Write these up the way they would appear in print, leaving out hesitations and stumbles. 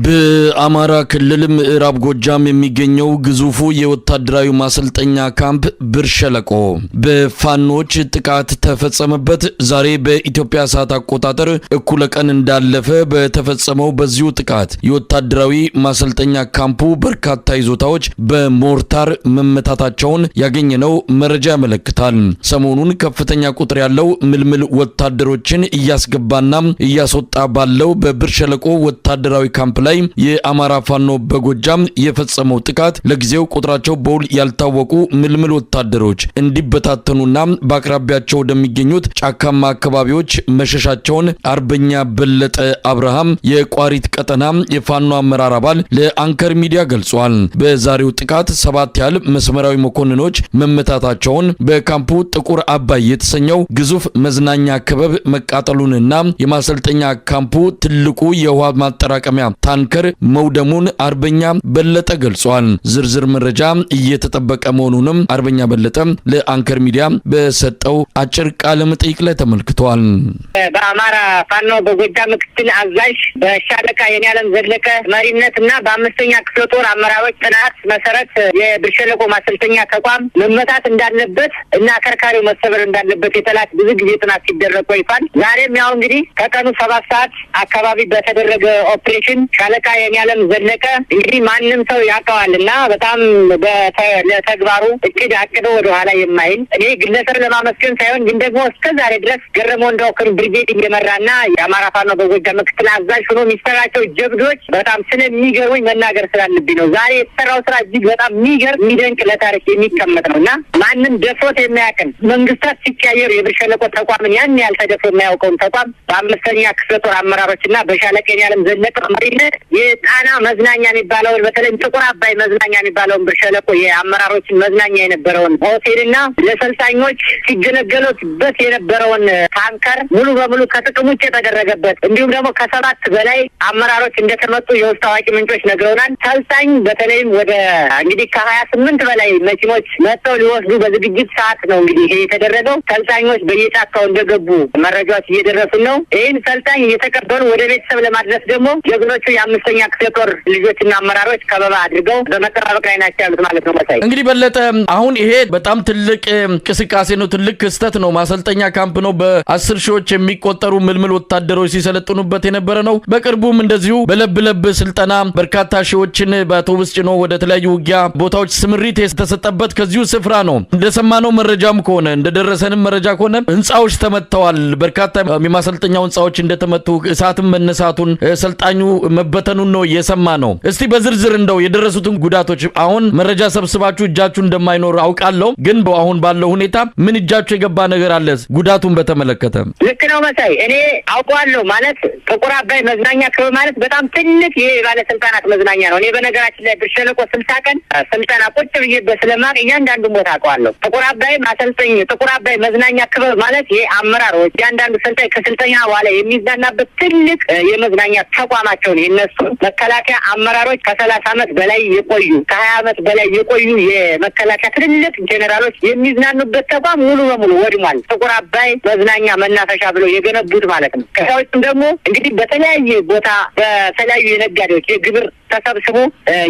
በአማራ ክልል ምዕራብ ጎጃም የሚገኘው ግዙፉ የወታደራዊ ማሰልጠኛ ካምፕ ብር ሸለቆ በፋኖች ጥቃት ተፈጸመበት። ዛሬ በኢትዮጵያ ሰዓት አቆጣጠር እኩለ ቀን እንዳለፈ በተፈጸመው በዚሁ ጥቃት የወታደራዊ ማሰልጠኛ ካምፑ በርካታ ይዞታዎች በሞርታር መመታታቸውን ያገኘነው መረጃ ያመለክታል። ሰሞኑን ከፍተኛ ቁጥር ያለው ምልምል ወታደሮችን እያስገባና እያስወጣ ባለው በብር ሸለቆ ወታደራዊ ካምፕ ላይ የአማራ ፋኖ በጎጃም የፈጸመው ጥቃት ለጊዜው ቁጥራቸው በውል ያልታወቁ ምልምል ወታደሮች እንዲበታተኑና በአቅራቢያቸው ወደሚገኙት ጫካማ አካባቢዎች መሸሻቸውን አርበኛ በለጠ አብርሃም የቋሪት ቀጠና የፋኖ አመራር አባል ለአንከር ሚዲያ ገልጿል። በዛሬው ጥቃት 7 ያህል መስመራዊ መኮንኖች መመታታቸውን፣ በካምፑ ጥቁር አባይ የተሰኘው ግዙፍ መዝናኛ ክበብ መቃጠሉንና የማሰልጠኛ ካምፑ ትልቁ የውሃ ማጠራቀሚያ ታንከር መውደሙን አርበኛ በለጠ ገልጿል። ዝርዝር መረጃ እየተጠበቀ መሆኑንም አርበኛ በለጠ ለአንከር ሚዲያ በሰጠው አጭር ቃለ መጠይቅ ላይ ተመልክቷል። በአማራ ፋኖ በጎጃም ምክትል አዛዥ በሻለቃ የኔዓለም ዘለቀ መሪነት እና በአምስተኛ ክፍለ ጦር አመራሮች ጥናት መሰረት የብር ሸለቆ ማሰልጠኛ ተቋም መመታት እንዳለበት እና አከርካሪው መሰበር እንዳለበት የተላት ብዙ ጊዜ ጥናት ሲደረግ ቆይቷል። ዛሬም ያው እንግዲህ ከቀኑ 7 ሰዓት አካባቢ በተደረገ ኦፕሬሽን ሻለቃ የኔዓለም ዘለቀ እንግዲህ ማንም ሰው ያውቀዋል እና በጣም ለተግባሩ እቅድ አቅዶ ወደኋላ የማይል፣ እኔ ግለሰብ ለማመስገን ሳይሆን ግን ደግሞ እስከ ዛሬ ድረስ ገረመው እንዳውክን ብርጌድ እየመራና የአማራ ፋኖ በጎጃም ምክትል አዛዥ ሆኖ የሚሰራቸው ጀብዶች በጣም ስለሚገርሙኝ መናገር ስላለብኝ ነው። ዛሬ የተሰራው ስራ እጅግ በጣም የሚገርም፣ የሚደንቅ፣ ለታሪክ የሚቀመጥ ነው እና ማንም ደፍሮት የማያውቅን፣ መንግስታት ሲቀያየሩ የብር ሸለቆ ተቋምን ያን ያህል ተደፍሮ የማያውቀውን ተቋም በአምስተኛ ክፍለ ጦር አመራሮች እና በሻለቃ የኔዓለም ዘለቀ መሪነት የጣና መዝናኛ የሚባለውን፣ በተለይም ጥቁር አባይ መዝናኛ የሚባለውን፣ ብር ሸለቆ የአመራሮችን መዝናኛ የነበረውን ሆቴልና ለሰልጣኞች ሲገለገሉበት የነበረውን ታንከር ሙሉ በሙሉ ከጥቅም ውጭ የተደረገበት እንዲሁም ደግሞ ከ7 በላይ አመራሮች እንደተመቱ የውስጥ አዋቂ ምንጮች ነግረውናል። ሰልጣኝ በተለይም ወደ እንግዲህ ከ28 በላይ መኪኖች መጥተው ሊወስዱ በዝግጅት ሰዓት ነው እንግዲህ ይሄ የተደረገው። ሰልጣኞች በየጫካው እንደገቡ መረጃዎች እየደረሱን ነው። ይህን ሰልጣኝ እየተቀበሉ ወደ ቤተሰብ ለማድረስ ደግሞ ጀግኖቹ የአምስተኛ ክፍለ ጦር ልጆችና አመራሮች ከበባ አድርገው በመጠባበቅ ላይ ናቸው ያሉት ማለት ነው። መሳይ። እንግዲህ በለጠ፣ አሁን ይሄ በጣም ትልቅ እንቅስቃሴ ነው፣ ትልቅ ክስተት ነው። ማሰልጠኛ ካምፕ ነው። በ10 ሺዎች የሚቆጠሩ ምልምል ወታደሮች ሲሰለጥኑበት የነበረ ነው። በቅርቡም እንደዚሁ በለብ ለብ ስልጠና በርካታ ሺዎችን በአውቶቡስ ጭኖ ወደ ተለያዩ ውጊያ ቦታዎች ስምሪት የተሰጠበት ከዚሁ ስፍራ ነው። እንደሰማነው መረጃም ከሆነ፣ እንደደረሰንም መረጃ ከሆነ ህንፃዎች ተመተዋል። በርካታ የማሰልጠኛው ህንፃዎች እንደተመቱ፣ እሳትም መነሳቱን፣ ሰልጣኙ መበተኑን ነው የሰማነው። እስቲ በዝርዝር እንደው የደረሱትን ጉዳቶች፣ አሁን መረጃ ሰብስባችሁ እጃችሁ እንደማይኖር አውቃለሁ፣ ግን አሁን ባለው ሁኔታ ምን እጃችሁ የገባ ነገር አለ ጉዳቱን በተመለከተ? ልክ ነው መሳይ፣ እኔ አውቀዋለሁ። ማለት ጥቁር አባይ መዝናኛ ክበብ ማለት በጣም ትልቅ ይሄ የባለስልጣናት መዝናኛ ነው። እኔ በነገራችን ላይ ብር ሸለቆ 60 ቀን ስልጠና ቁጭ ብዬበት ስለማውቅ እያንዳንዱን ቦታ አውቀዋለሁ። ጥቁር አባይ ማሰልጠኝ ጥቁር አባይ መዝናኛ ክበብ ማለት ይሄ አመራሮች፣ እያንዳንዱ ሰልጣኝ ከስልጠኛ በኋላ የሚዝናናበት ትልቅ የመዝናኛ ተቋማቸውን የነሱ መከላከያ አመራሮች፣ ከ30 ዓመት በላይ የቆዩ፣ ከ20 ዓመት በላይ የቆዩ የመከላከያ ትልልቅ ጄኔራሎች የሚዝናኑበት ተቋም ሙሉ በሙሉ ወድሟል። ጥቁር አባይ መዝናኛ መናፈሻ ብለው የገነቡት ማለት ነው። ከዛ ውጭም ደግሞ እንግዲህ በተለያየ ቦታ በተለያዩ የነጋዴዎች የግብር ተሰብስቦ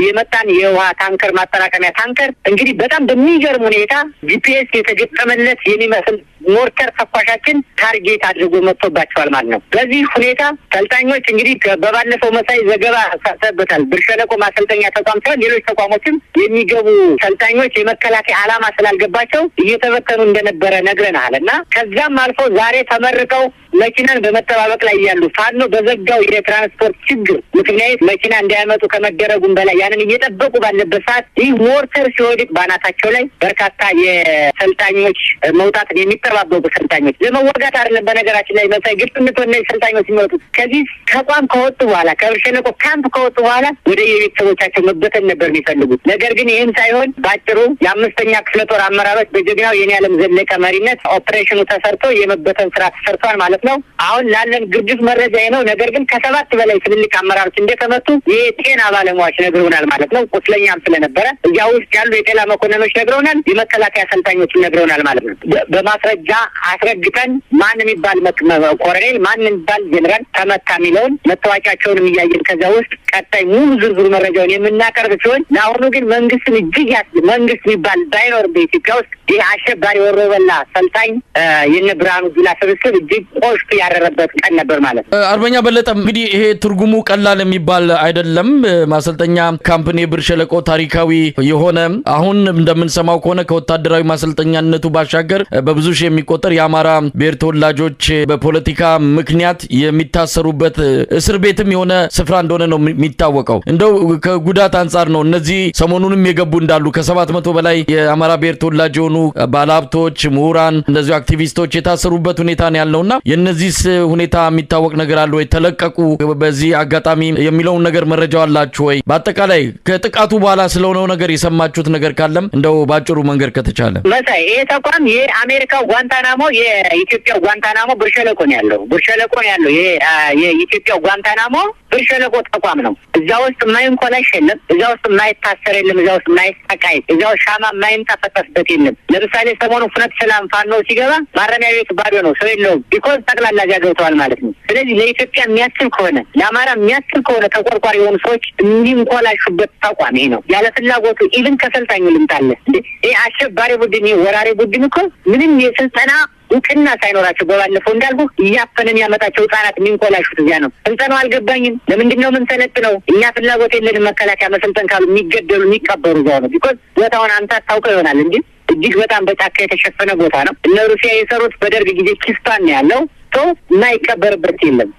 የመጣን የውሃ ታንከር፣ ማጠራቀሚያ ታንከር እንግዲህ በጣም በሚገርም ሁኔታ GPS የተገጠመለት የሚመስል ሞርተር ተኳሻችን target አድርጎ መጥቶባቸዋል ማለት ነው። በዚህ ሁኔታ ሰልጣኞች እንግዲህ በባለፈው መሳይ ዘገባ ሰርተበታል። ብር ሸለቆ ማሰልጠኛ ተቋም ሳይሆን ሌሎች ተቋሞችም የሚገቡ ሰልጣኞች የመከላከያ ዓላማ ስላልገባቸው እየተበተኑ እንደነበረ ነግረናል እና ከዛም አልፎ ዛሬ ተመርቀው መኪናን በመጠባበቅ ላይ እያሉ ፋኖ በዘጋው የትራንስፖርት ችግር ምክንያት መኪና እንዳያመጡ ከመደረጉም በላይ ያንን እየጠበቁ ባለበት ሰዓት ይህ ሞርተር ሲወድቅ ባናታቸው ላይ በርካታ የሰልጣኞች መውጣትን የሚጠባበቁ ሰልጣኞች፣ ለመዋጋት አይደለም። በነገራችን ላይ መሳይ፣ ግልጽ የምትሆን፣ እነዚህ ሰልጣኞች የሚወጡት ከዚህ ተቋም ከወጡ በኋላ፣ ከብር ሸለቆ ካምፕ ከወጡ በኋላ ወደ የቤተሰቦቻቸው መበተን ነበር የሚፈልጉት። ነገር ግን ይህም ሳይሆን በአጭሩ የአምስተኛ ክፍለ ጦር አመራሮች በጀግናው የኔዓለም ዘለቀ መሪነት ኦፕሬሽኑ ተሰርቶ የመበተን ስራ ተሰርቷል ማለት ነው። ነው። አሁን ላለን ግርድፍ መረጃ ነው። ነገር ግን ከ7 በላይ ትልልቅ አመራሮች እንደተመቱ የጤና ባለሙያዎች ነግረውናል ማለት ነው። ቁስለኛም ስለነበረ እዚያ ውስጥ ያሉ የጤና መኮንኖች ነግረውናል፣ የመከላከያ አሰልጣኞችም ነግረውናል ማለት ነው። በማስረጃ አስረግጠን ማን የሚባል ኮሎኔል ማን የሚባል ጀነራል ተመታ የሚለውን መታወቂያቸውንም እያየን ከዛ ውስጥ ቀጣይ ሙሉ ዝርዝሩ መረጃውን የምናቀርብ ሲሆን ለአሁኑ ግን መንግስትን እጅግ መንግስት የሚባል ባይኖር በኢትዮጵያ ውስጥ ይህ አሸባሪ ወሮበላ ሰልጣኝ የነ ብርሃኑ ጁላ ስብስብ እጅግ ቆሽቱ ያረረበት ቀን ነበር ማለት ነው። አርበኛ በለጠ፣ እንግዲህ ይሄ ትርጉሙ ቀላል የሚባል አይደለም። ማሰልጠኛ ካምፕኒ ብር ሸለቆ ታሪካዊ የሆነ፣ አሁን እንደምንሰማው ከሆነ ከወታደራዊ ማሰልጠኛነቱ ባሻገር በብዙ ሺህ የሚቆጠር የአማራ ብሔር ተወላጆች በፖለቲካ ምክንያት የሚታሰሩበት እስር ቤትም የሆነ ስፍራ እንደሆነ ነው የሚታወቀው። እንደው ከጉዳት አንጻር ነው እነዚህ ሰሞኑንም የገቡ እንዳሉ ከ700 በላይ የአማራ ብሔር ተወላጅ የሆኑ ባለሀብቶች፣ ምሁራን፣ እንደዚሁ አክቲቪስቶች የታሰሩበት ሁኔታ ነው ያለውና የነዚህስ ሁኔታ የሚታወቅ ነገር አለ ወይ? ተለቀቁ በዚህ አጋጣሚ የሚለውን ነገር መረጃው አላችሁ ወይ? በአጠቃላይ ከጥቃቱ በኋላ ስለሆነው ነገር የሰማችሁት ነገር ካለም እንደው ባጭሩ መንገድ ከተቻለ። መሳይ፣ ይሄ ተቋም የአሜሪካው ጓንታናሞ፣ የኢትዮጵያው ጓንታናሞ ብር ሸለቆ ነው ያለው። ብር ሸለቆ ነው ያለው። የኢትዮጵያው ጓንታናሞ ብር ሸለቆ ተቋም ነው። እዛ ውስጥ የማይንኮላሽ የለም። እዛ ውስጥ የማይታሰር የለም። እዛ ውስጥ የማይሰቃይ፣ እዛ ውስጥ ሻማ የማይንጠፈጠፍበት የለም። ለምሳሌ ሰሞኑ ፍኖተ ሰላም ፋኖ ሲገባ ማረሚያ ቤቱ ባዶ ነው፣ ሰው የለውም። Because ጠቅላላ እዚያ ገብተዋል ማለት ነው። ስለዚህ ለኢትዮጵያ የሚያስብ ከሆነ፣ ለአማራ የሚያስብ ከሆነ፣ ተቆርቋሪ የሆኑ ሰዎች የሚንኮላሹበት ተቋም ይሄ ነው። ያለ ፍላጎቱ even ከሰልጣኙ ልምጣለ፣ ይህ አሸባሪ ቡድን፣ ይህ ወራሪ ቡድን እኮ ምንም የስልጠና እውቅና ሳይኖራቸው በባለፈው እንዳልኩ እያፈንን ያመጣቸው ህጻናት የሚንኮላሹት እዚያ ነው። ስልጠናው አልገባኝም፣ ለምንድን ነው የምንሰለጥነው? እኛ ፍላጎት የለንም መከላከያ መሰልጠን ካሉ የሚገደሉ የሚቀበሩ እዚያው ነው። Because ቦታውን አንተ አታውቀው ይሆናል እንጂ እጅግ በጣም በጫካ የተሸፈነ ቦታ ነው። እነ ሩሲያ የሰሩት በደርግ ጊዜ ኪስታን ነው ያለው። ሰው የማይቀበርበት የለም።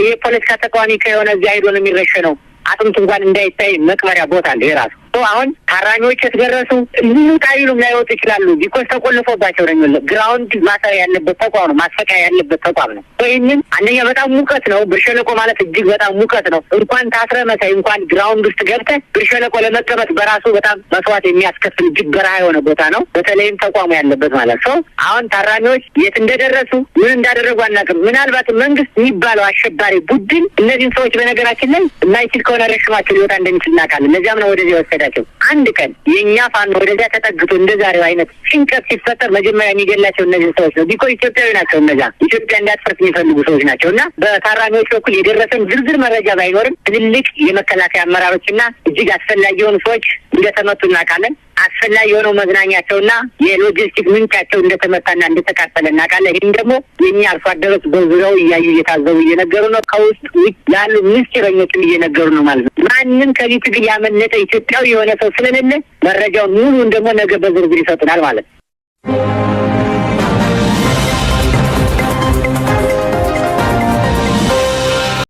የፖለቲካ ተቃዋሚ ከሆነ እዚያ ሄዶ ነው የሚረሸነው። አጥንቱ እንኳን እንዳይታይ መቅበሪያ ቦታ አለ የራሱ። አሁን ታራሚዎች የተደረሱ ልውጣ ቢሉም ላይወጡ ይችላሉ። Because ተቆልፎባቸው ነው የሚለው። Ground ማሰሪያ ያለበት ተቋም ነው። ማሰቃያ ያለበት ተቋም ነው። ይህንን አንደኛ በጣም ሙቀት ነው። ብር ሸለቆ ማለት እጅግ በጣም ሙቀት ነው። እንኳን ታስረ መሳይ፣ እንኳን ground ውስጥ ገብተህ ብር ሸለቆ ለመቀመጥ በራሱ በጣም መስዋዕት የሚያስከፍል እጅግ በረሃ የሆነ ቦታ ነው። በተለይም ተቋሙ ያለበት ማለት ሰው አሁን ታራሚዎች የት እንደደረሱ ምን እንዳደረጉ አናውቅም። ምናልባት መንግስት የሚባለው አሸባሪ ቡድን እነዚህን ሰዎች በነገራችን ላይ የማይችል ከሆነ ረሽማቸው ሊወጣ እንደሚችል እናውቃለን። ለዚያም ነው ወደዚያ የወሰዳቸው። አንድ ቀን የእኛ ፋኖ ወደዚያ ተጠግቶ እንደ ዛሬው አይነት ጭንቀት ሲፈጠር መጀመሪያ የሚገላቸው እነዚህን ሰዎች ነው። Because ኢትዮጵያዊ ናቸው። እነዚያ ኢትዮጵያ እንዳትፈርስ የሚፈልጉ ሰዎች ናቸው። እና በታራሚዎች በኩል የደረሰን ዝርዝር መረጃ ባይኖርም ትልልቅ የመከላከያ አመራሮችና እጅግ አስፈላጊ የሆኑ ሰዎች እንደተመቱ እናውቃለን። አስፈላጊ የሆነው መዝናኛቸውና የሎጂስቲክ ምንጫቸው እንደተመታና እንደተቃጠለ እናውቃለን። ይህም ደግሞ የእኛ አርሶ አደሮች በዙሪያው እያዩ እየታዘቡ እየነገሩ ነው። ከውስጥ ውጭ ያሉ ምስጢረኞችም እየነገሩ ነው ማለት ነው። ማንም ከዚህ ትግል ያመለጠ ኢትዮጵያዊ የሆነ ሰው ስለሌለ መረጃውን ሙሉውን ደግሞ ነገ በዝርዝር ይሰጡናል ማለት ነው።